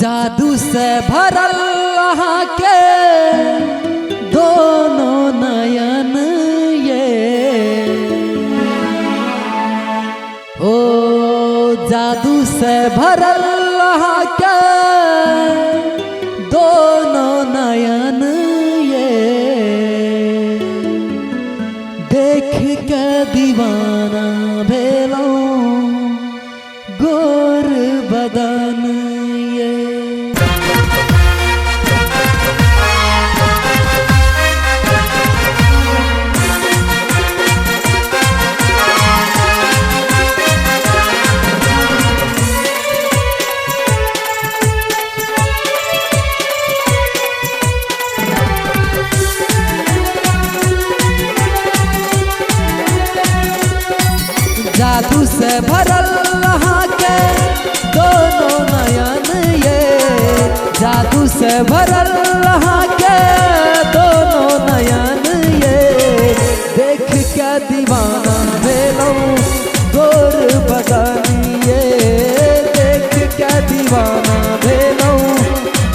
जादू से भरल अहाँके दोनों नयन ये, ओ जादू से भरल अहाँके दोनों नयन ये, देख के दीवाना भेलहुँ गोर बदन ये। जादू से भरल अहाँके दोनों नयन ये, जादू से भरल अहाँके दोनों नयन ये, देख के दीवाना भेलहुँ गोर बदन ये, देख के दीवाना भेलहुँ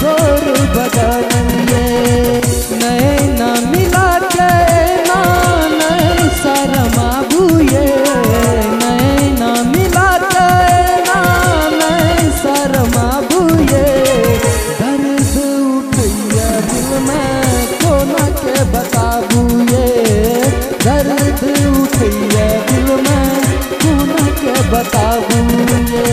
गोर बदन ये। नैना मिला के ना नहीं शरमाबू ये, नैना मिला के ना नहीं शरमाबू ये, दर्द उठैया दिल में कोना के बताबू ये, दर्द उठैया दिल में कोना के बताबू ये।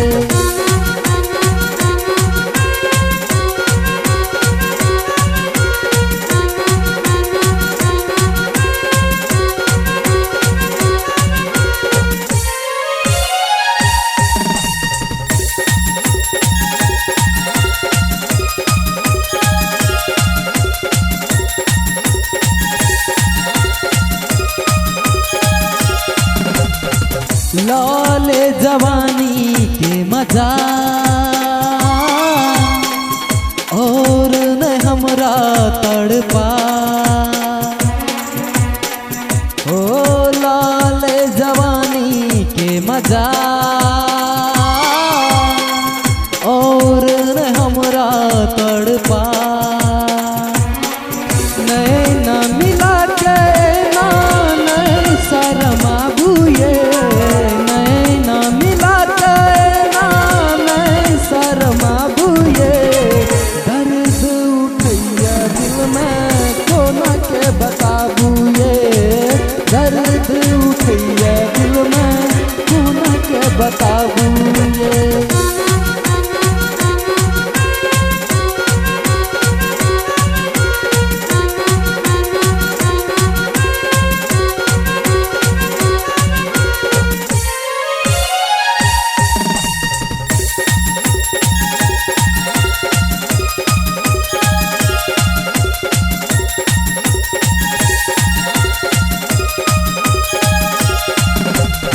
लाल जवानी के मजा और न हमरा तड़पा, ओ लाल जवानी के मजा और न हमरा तड़पा, नैना मिला के ना नहीं शरमाबू ये, नैना मिला के ना नहीं शरमाबू ये, दर्द उठैया दिल में कोना के बताबू ये, दर्द उठैया दिल में कोना के बताबू ये।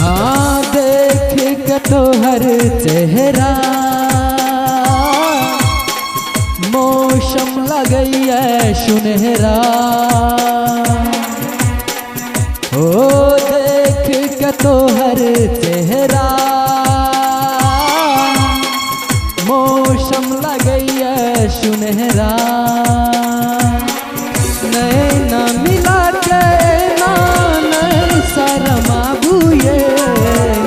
हाँ देख के तोहर चेहरा मौसम लगैया सुनहरा, ओ देख के तोहर चेहरा मौसम लगैया सुनहरा, नैना मिला के ना नहीं शरमाबू ये,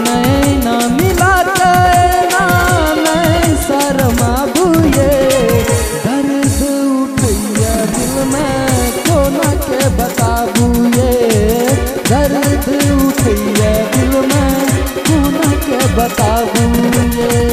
नैना मिला के ना नहीं शरमाबू ये, दर्द उठैया दिल में कोना के बताबू ये, दर्द उठैया दिल में कोना के बताबू ये।